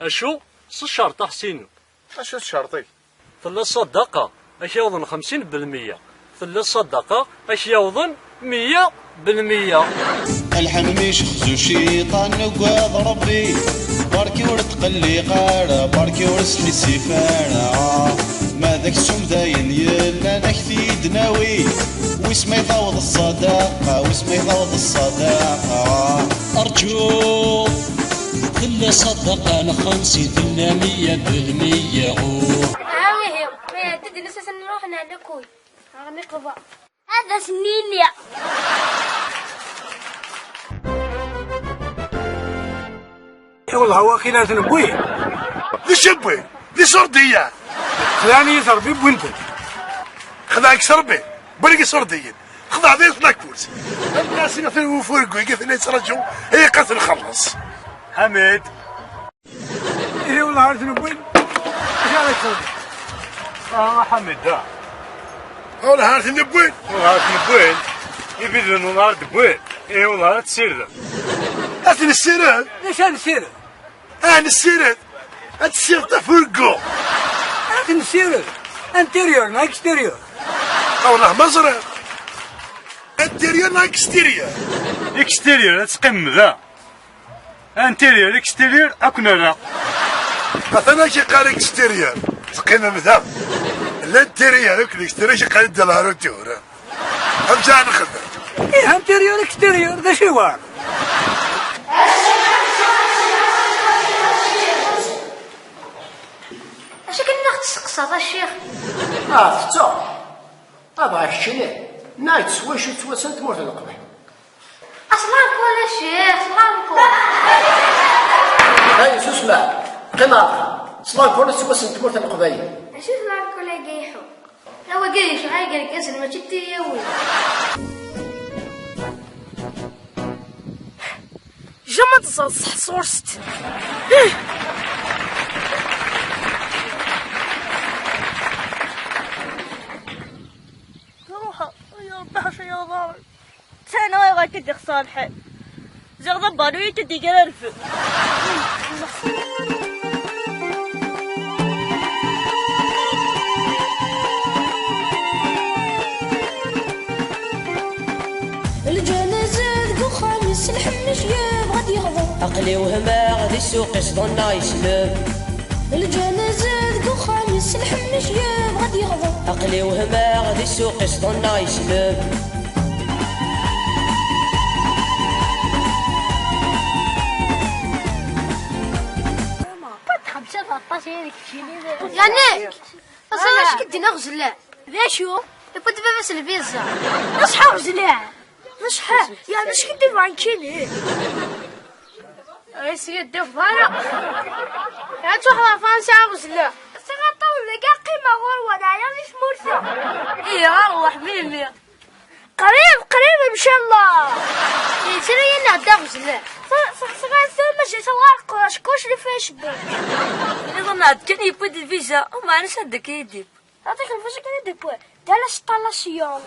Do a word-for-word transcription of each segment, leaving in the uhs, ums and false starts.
Acu? S ccerṭ, a Ḥsin. Acu d ccerṭ-ik? Tella ṣṣadaqa, ak yawḍen xemsin belmeyya. Tella ṣṣadaqa, ak yawḍen meyya belmeyya. Lḥemmic xzu cciṭan, nugad Ṛebbi. Barki ur tqelliq ara, barki ur sḥissif ara. Ma d aksum dayen yellan, ak-t-id-nawi. Wis ma taweḍ ṣṣadaqa, wis ma taweḍ ṣṣadaqa. Rǧu, tella ṣṣadaqa n xemsin, tella meyya belmeyya. Ah, ihi, ma iɛedda-d ass-nni ad nruḥ neɛna kuy. Ad as-nini. I wellah, waqila ad ten-wwin. D acu wwin? D iṣurdiyen. Xedɛen-iyi s Ṛebbi, wwin-ten. Xedɛen-k s Ṛebbi, wwin-k iṣurdiyen. Xedɛen-iyi s lakurs. Am nasi atan ufurgu i atan yettraǧu, ay iqqat nxelleṣ. Ḥamid. Ihi wellah ar ten-wwin. Acu ara yexdem? Ah, Ḥamid, da. Wellah ar ten-wwin. Wellah ar ten-wwin. Ibiden wellah ar d-wwin. Ihi wellah ar tessirdem. Ad ten-nessired. D acu ara nessired? Ah, nessired. Ad tessired afurgu. Ad ten-nessired. Intérieur neɣ extérieur? Ah, wellah ma ẓriɣ. Intérieur neɣ extérieur? Extérieur, ad teqqimem da. Intérieur, extérieur, ad ken-rreɣ. Atan ak-iqqar extérieur, teqqimem da. L'intérieur akked l'extérieur, ak-iqqar-d ɣer utur. Amek ara nexdem? Ih, intérieur, extérieur, d acu i war? Acu kan i ɣ-testeqsaḍ, a ccix? Ah, tetteɣ. Ah, dɣa keččini, nniɣ-d s wacu ttwassen tmurt n Leqbayel. Aslam kul a ccix, aslam kul. Ay, susma, qqim ar dexxer. Aslam kul ttwassen tmurt n Leqbayel. Acu d larkul-agi iḥu? Awagi yecɛel irgazen, mačči d tiyawi. Jama teẓẓad ṣṣeḥ sɣur-s. Ruḥ, ya Ṛebbi, ḥaca ya ḍaṛi. Sɛan ɣayɣa akka d-ixṣer lḥal. Ziɣ d abalu i k-d-igrarfen. Lǧanaza deg uxxam-is, Lḥemmic yebɣa ad yeɣder. Aql-i wehmeɣ di ssuq-is, ḍunneɣ yesleb. Lǧanaza deg uxxam-is, Lḥemmic yebɣa ad yeɣder. Aql-i wehmeɣ di ssuq-is, ḍunneɣ yesleb. Yeɛni, teẓriḍ acu k-d-yenna Ɣezlan? D acu? Yewwi-d baba-s lviza. Acḥal Ɣezlan? Acḥal? Yeɛni acu k-d-yebɣa nekkini? Ay, s yeddi bḍala. Ad truḥeḍ ɣer Fransa a Ɣezlan. Sɣaṭ-awen dagi ad qqimeɣ ɣur-wen, ɛyiɣ di tmurt-a. Ihi, ṛwaḥ melmi? Qrib, qrib, ncallah. Yettru-yi nɛedda Ɣezlan. Sɣaṭ-awen, mazal ɣer qrac, kullec di Facebook. Nniḍen nɛedda kan yewwi-d lviza, u meɛna s ad d-yewwi. Aṭak lviza kan i d-yewwi. D l'installation.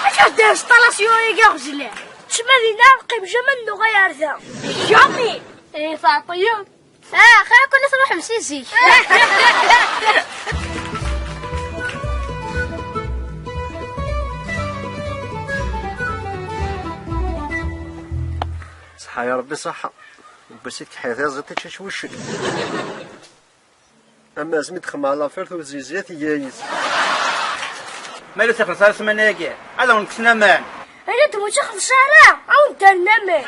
Acu d l'installation-agi a Ɣezlan? Ttma dinna qqim jamais nuɣal ar da. Jamais. Eh, teɛṭiyeḍ. Ah, xir-aken ad truḥem si zik. Ṣṣeḥḥa ya Ṛebbi, ṣṣeḥḥa. Bas i tkeḥḥiḍ yaẓ iṭ ičča cwicc. Ama asmi d-xemmeɣ l'affaire tuzizit yayes. Ma ur tixelleṣ ara ssmana-agi, ad awen-kksen aman. Ala d-ur tixelleṣ ara, ad awen-d-rren aman.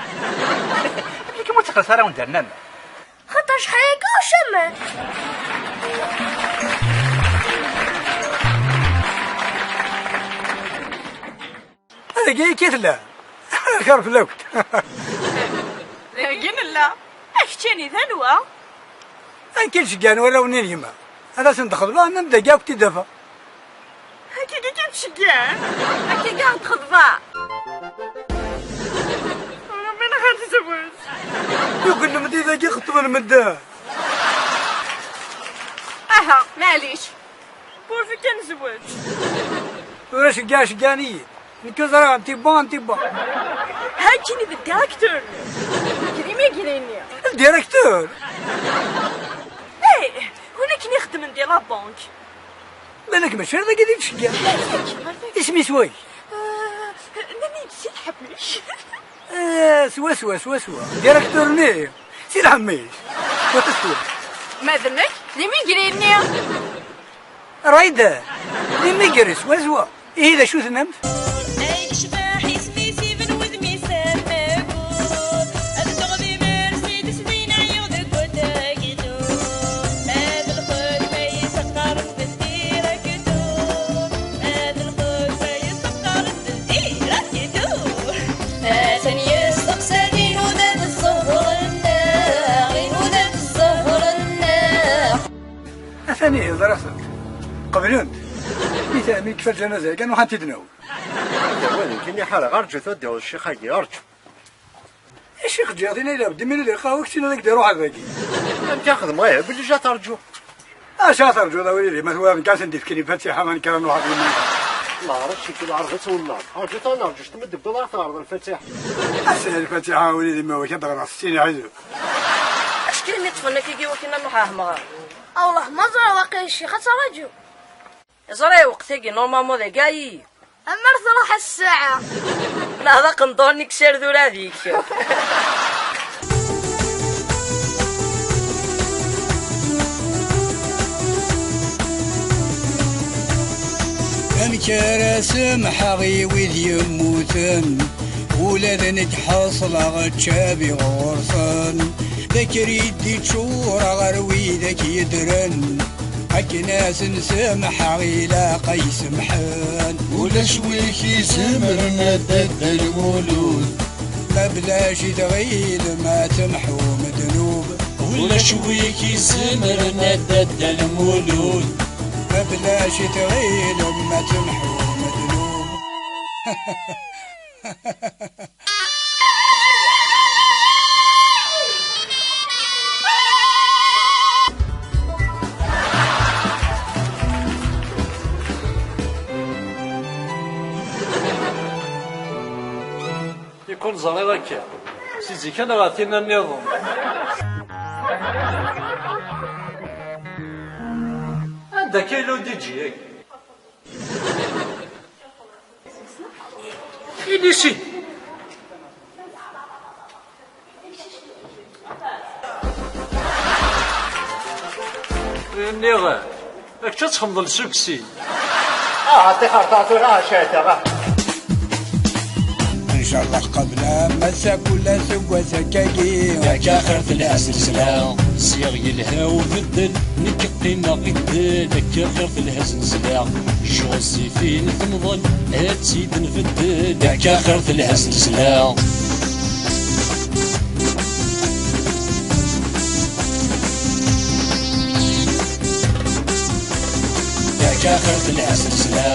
Amek ur tixelleṣ ara ad awen-d-rren aman? Xaṭer acḥal-agi ulac aman. Dagi akka i tella. Xir fell-awent. Dagi nella. A keččini, d anwa? Akken ceggɛen warraw-nni n gma. Ad asen-d-xeḍbeɣ, nnan-d dagi akk-t-id-afeɣ. Akka i k-id-ceggɛen? Akka i aɣ-d-xeḍbeɣ. Ṛebbi neɣ ad tezweǧ. Yukel lemdi dagi xeṭṭben medden. Aha, maɛlic. Pourvu kan nezweǧ. Ur aceggeɛ, ceggɛen-iyi. Nekk ur ẓriɣ anti bon, anti bon. Hakkin i d directeur. Nekk d imigri-nni. Directeur? La banque. Balak mačči d dagi i d-yettceggiɛ. Isem-is wagi? Nnan-iyi-d si Lḥabec. Eh, swaswa, swaswa. Directeur-nni, si Lḥabec. Swaswa. Ma d nekk, d imigri-nni. Rayda, d imigri, swaswa. Ihi d acu tennamt? Ay yecbeḥ isem-is iben wudem-is am aggur. Ad dduɣ d imersi d snin ɛyiɣ deg waddagi. Ma d lxedma yesseqqaren d ldiraktur. Ma d lxedma yesseqqaren d ldiraktur. Atan yesteqsa-d inuda d ẓẓher-nneɣ, inuda d ẓẓher-nneɣ. Atan ihi ẓriɣ-tent. Qeblent. Mi ta-, mi yekfa lǧanaza-agi, ad ruḥent ad tent-id-nawi. Awal nekkini ḥareɣ, rǧut ad d-yaweḍ ccix-agi, rǧu. Ccix ǧǧiɣ-t-in, ay labedd imini di lqahwa, keččini ad ak-d-iruḥ ad dagi. Amek ara xedmeɣ ihi, belli ja terǧu? Acu ara terǧuḍ a wlidi, ma twalaḍ nekk ad sen-d-ifken lfatiḥa, ma nekk ara nruḥ ad yemma. Leɛrac ikki lɛerb ad twennaḍ. Rǧut ad nerǧu, ctma d-tewwiḍ ara teɣreḍ lfatiḥa. Ass-a lfatiḥa a wlidi, ma wak ad ɣreɣ settin iḥizu. Acku mi ṭṭfen akkagi wakken ad nruḥ a Hemɣar. Awlah ma ẓriɣ waqil ccix ad taraǧu. Ẓriɣ lweqt-agi normalement d agayi. Ammer truḥ a ssaɛa. Neɣ d aqendur-nni ksir d ura deg-k. Amek ara semḥeɣ i wid yemmuten? Ula d nekk ḥeṣleɣ ččabi ɣur-sen. D akrid i ččureɣ ɣer widak yeddren. Akken ad sen-semḥeɣ ilaq ay semḥen. Ulac wi k-izemren a Dda Lmulud. Ma bla-k i tɣilem ad temḥum ddnub. Ulac wi k-izemren a Dda Lmulud. Ma bla-k i tɣilem ad temḥum ddnub. Ikun ẓriɣ akka. Si zik-a neɣ ar tinna nniḍen. Anda akka yella u D J-agi? Inisi. Nniɣ, kečč ad txemḍeḍ s uksi. Ah, ṭixer ta tura, ah, cayta, ah. Ncallah qabla ma sakula seg wass akkagi. Akka xir telha zzelzla. Ziɣ yelha ubeddel, nekk qqimeɣ i ddel. Akka xir telha zzelzla. Joséphine temḍel, ad tt-id-nbeddel. Akka xir telha zzelzla. Akka xir telha zzelzla.